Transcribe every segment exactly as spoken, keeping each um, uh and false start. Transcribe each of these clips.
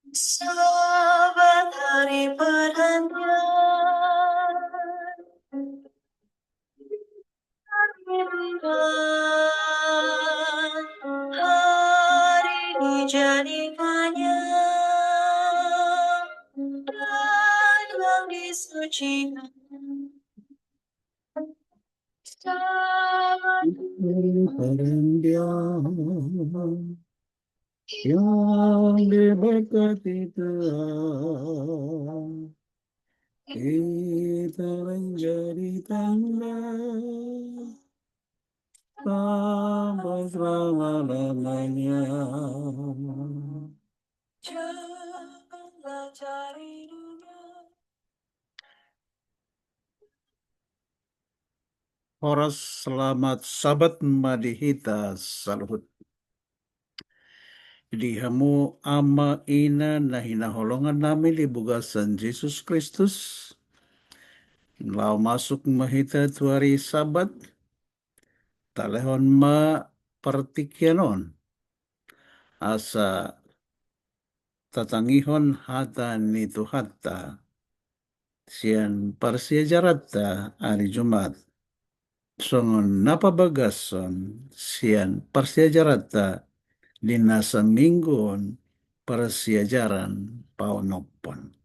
Sabat hari pergantian, hari dijadikannya, dan yang disucikan. Sabat hari pergantian, yang diberkati Tuhan, kita menjadi tangga sampai selama-lamanya. Janganlah cari dunia. Horas, selamat Sabat ma di hita saluhut. Di hamu ama ina na hinaholongan nami di bagasan Jesus Kristus, laho masuk ma hita tu ari Sabat, talehon ma partingkian on, asa tatangihon hata ni Tuhanta sian parsiajaranta ari Jumat, songon na pabagason sian parsiajaranta di na saminggu on, parsiajaran paonomhon.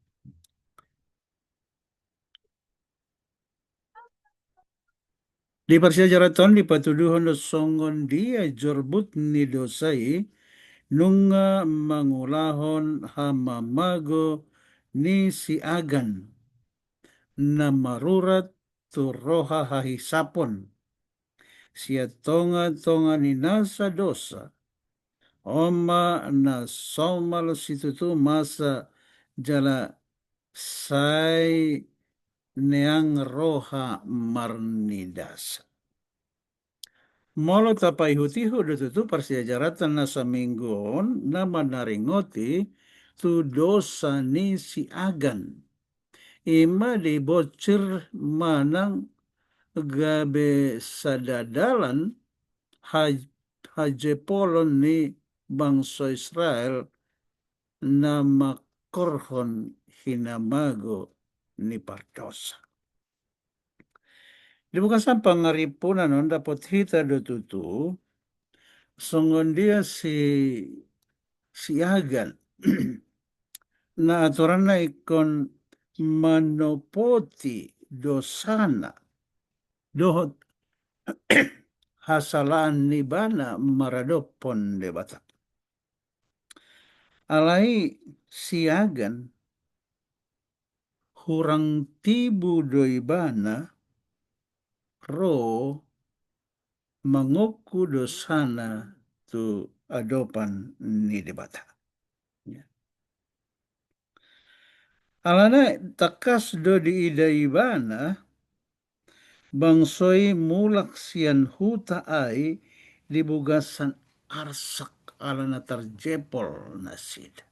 Di parsiajaranta on dipatuduhon do songon dia jorbut ni dosa i nunga mangulahon hamamago ni si Agan na marurat tu roha hahisapon sian tonga-tonga ni nasa dosa. On ma na somal situtu masa jala sai neang roha marnidasa. Molo tapaihut-ihut do tutu parsiajaranta na saminggu on na manaringoti tu dosa ni si Agan. I ma dibonsir manang gabe sada dalan ha-, hajepolon ni bangso Israel na mangkorhon hinamago ni pardosa. Di bagasan pangarimpunan on dapot hita do tutu songon dia si, si Agan na aturanna ingkon manopoti dosana dohot hasalaan ni ibana maradophon Debata. Alai si Agan hurang tibu do ibana ro mangongku dosana tu adopan ni Debata. Ya. Alana tangkas do diida ibana bangso i mulak sian huta ai di bagasan arsak alana tarjepol nasida.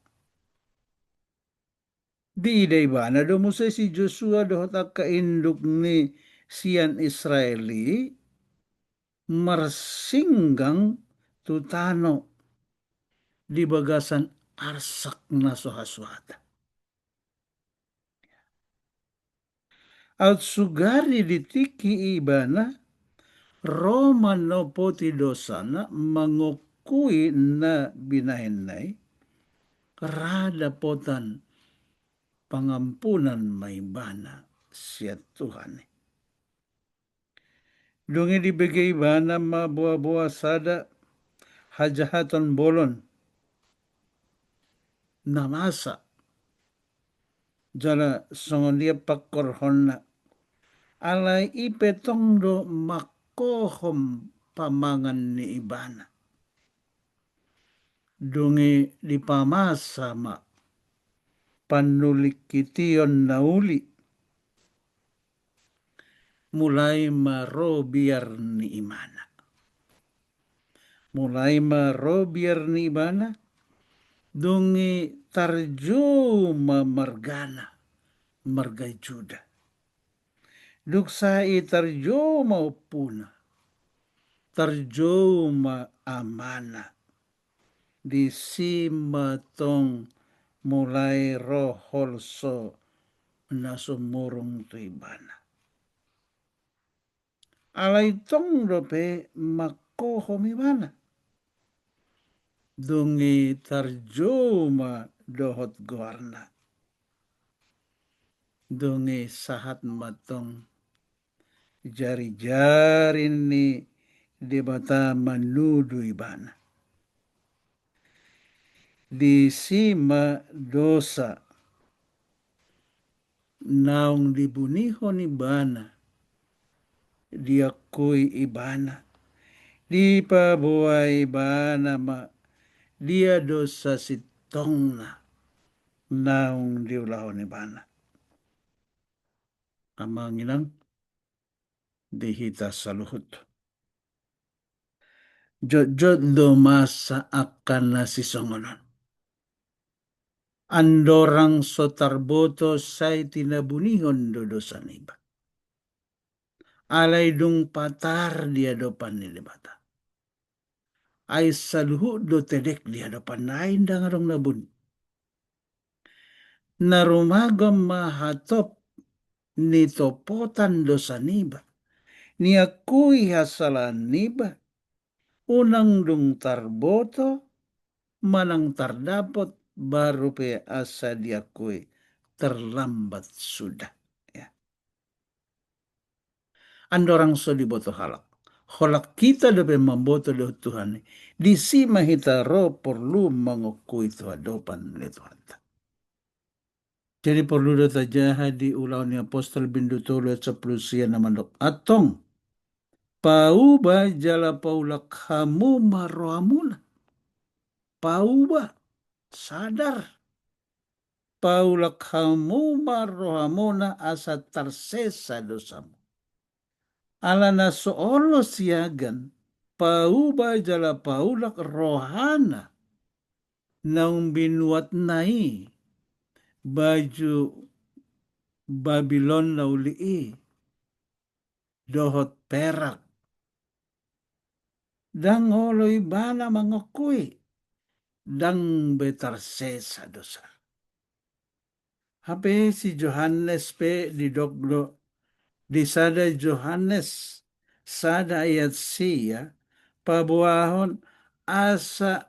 Diida ibana do muse si Josua dohot angka induk ni sian Israel i marsinggang tu tano di bagasan arsak na so hasuhatan. Aut sugari di tingki i ibana ro manopoti dosana, mangongkui na binahenna i, ra dapotan pangampunan ma ibana sian Tuhan i. Dung i dibege ibana ma boa-boa sada hajahaton bolon na masa. Jala songon dia pangkorhonna, alai i pe tong do mangkohom pamangan ni ibana. Dung i dipamasa ma panulingkition na uli. Mulai ma ro biar ni imana. Mulai ma ro biar ni ibana, dung i tarjou ma margana, marga Juda. Dung sahat i tarjou ma ompuna, tarjou ma amana. Disi ma tong mulai ro holso na sumurung tu ibana. Alai tong dope mangkohom ibana. Dung i tarjou ma dohot goarna. Dung i sahat ma tong jarijari ni Debata manudu ibana. Disi ma dosa naung dibunihon ibana, diakui ibana, dipaboa ibana ma dia dosa sintongna naung diulahon ibana. Amang inang, di hita saluhut. Jotjot do masa angka na sisongon on. Andorang so tarboto sai tinabunihon do dosa niba. Alai dung patar di adopan ni Debata. Ai saluhut do tedek di adopanna, ai ndang adong na buni. Na rumagon ma hatop nitopotan dosa niba, niakui hasalahan niba, unang dung tarboto manang tardapot baru pe asa diakui, terlambat sudah. Ya. Andorang so diboto halak. Holan hita dope mamboto dohot Tuhan i. Disi ma hita ro porlu mangakui tu adopan ni Tuhanta. Jadi porlu do tajaha di Ulaon ni Apostel bindu tolu ayat sampulu sia na mandok. Antong, pauba jala paulak hamu ma rohamuna. Pauba, sadar. Paulak hamu ma rohamuna asa tarsesa dosamu. Ala na so olo siagan, pauba jala paulak rohana naung binuatna i baju Babilon na uli i dohot perak. Ndang olo ibana mangakui, ndang be tarsesa dosa. Hape si Johannes pe didok do di sada Johannes sada ayat sia, paboahon asa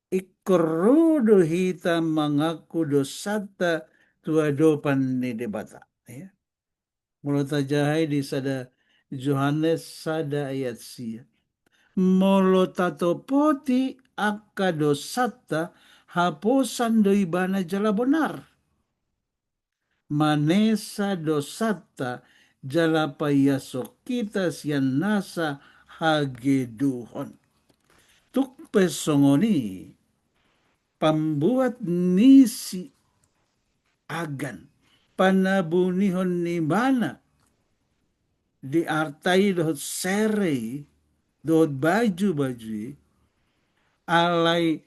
ingkon ro do hita mangaku dosanta tu adopan ni Debata. Ya. Molo tajaha i di sada Johannes sada ayat sia. Molo tatopoti angka dosanta, haposan do ibana jala bonar. Manesa dosanta jala paiashon hita sian nasa hageduhon. Tung pe songon i pambuat ni si agan, panabunihon ni ibana di arta i dohot sere i, dohot baju-baju i, alai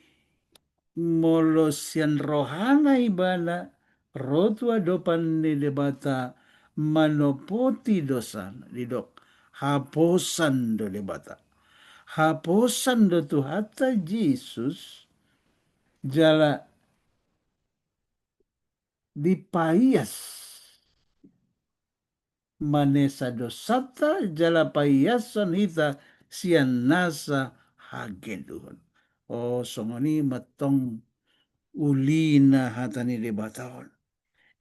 molo sian rohana ibana ro tu adopan ni Debata manopoti dosana, didok haposan do Debata. Haposan do Tuhanta Jesus jala dipaias manesa dosanta jala paiashon hita sian nasa hageduhon. O, songon i ma tong ulina hata ni Debata on.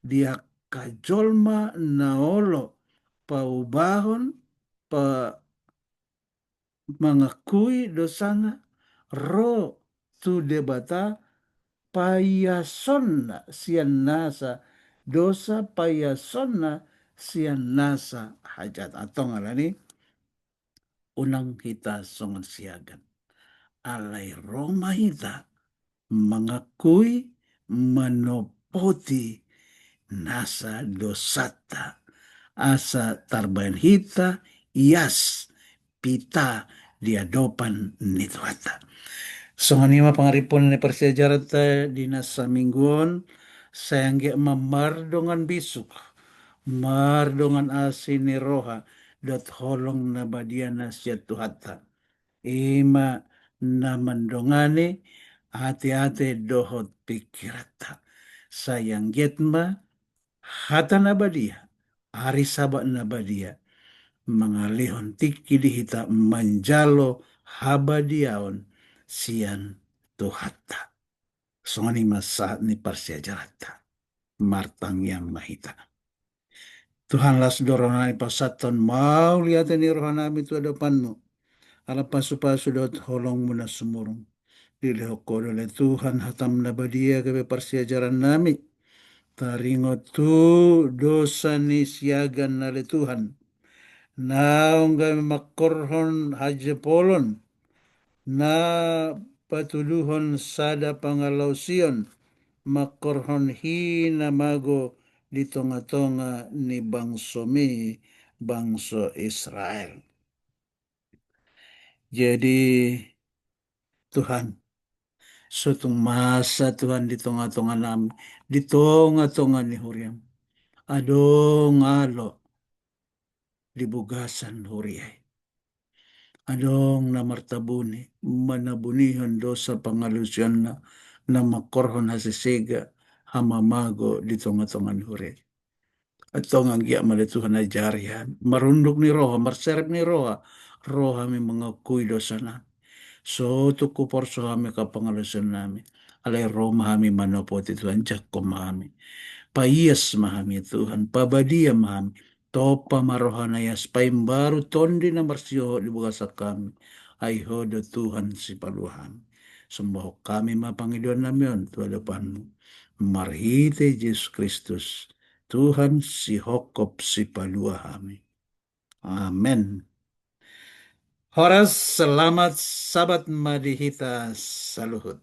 Di angka jolma na olo paubahon, pa mangakui dosana, ro tu Debata, paiashonna sian nasa dosa, paiashonna sian nasa hajat. Antong alani unang hita songon siagan. Alai ro ma hita mangakui, manopoti nasa dosanta. Asa tarbaen hita ias, pita di adopan ni Tuhanta. Songon i ma pangaripuna ni parsiajaranta di na saminggu on, sai anggiat ma mardongan bisuk, mardongan asi ni roha, dohot holong na badia na sian Tuhanta. I ma na mandongani ateate dohot pingkiranta. Sai anggiat ma hata na badia, ari Sabat na badia, mangalehon tingki di hita manjalo habadiaon sian Tuhanta. Songon i ma sahat ni parsiajaranta. Martangiang ma hita. Tuhan, las do rohanami pasahathon mauliate ni rohanami tu adopanmu. Ala pasupasu dohot holongmu na sumurung. Dilehon Ho do ale Tuhan hatam na badia gabe parsiajarannami. Taringot tu dosa ni siaga ale Tuhan. Naung gabe mangkorhon hajepolon. Na patuduhon sada pangalaosion mangkorhon hina mago di tongatonga ni bangsomi, bangso Israel. Jadi, Tuhan, so tung masa Tuhan di tongatonganami, di tongatonga ni huriam. Adong alo di bagasan huria i. Adong na martabuni, manabunihon dosa pangalaosionna, na mangkorhon hasesega, hamamago di tongatonga ni huria i. Antong anggiat ma ale Tuhan ajari hami, marunduk ni roha, marserep ni roha, ro hami mangakui dosanami. So tung huporso hami angka pangalaosionnami, alai ro ma hami manopoti Tuhan, jangkon ma hami. Paias ma hami Tuhan, pabadia ma hami, Tompa ma roha na ias, paimbaru tondi na marsihohot di bagasan hami. Ai Ho do Tuhan sipalua hami. Sumbaon hami ma pangidoannami on tu adopanmu. Marhite Jesus Kristus, Tuhan sihophop sipalua hami. Amen. Horas, selamat Sabat ma di hita saluhut.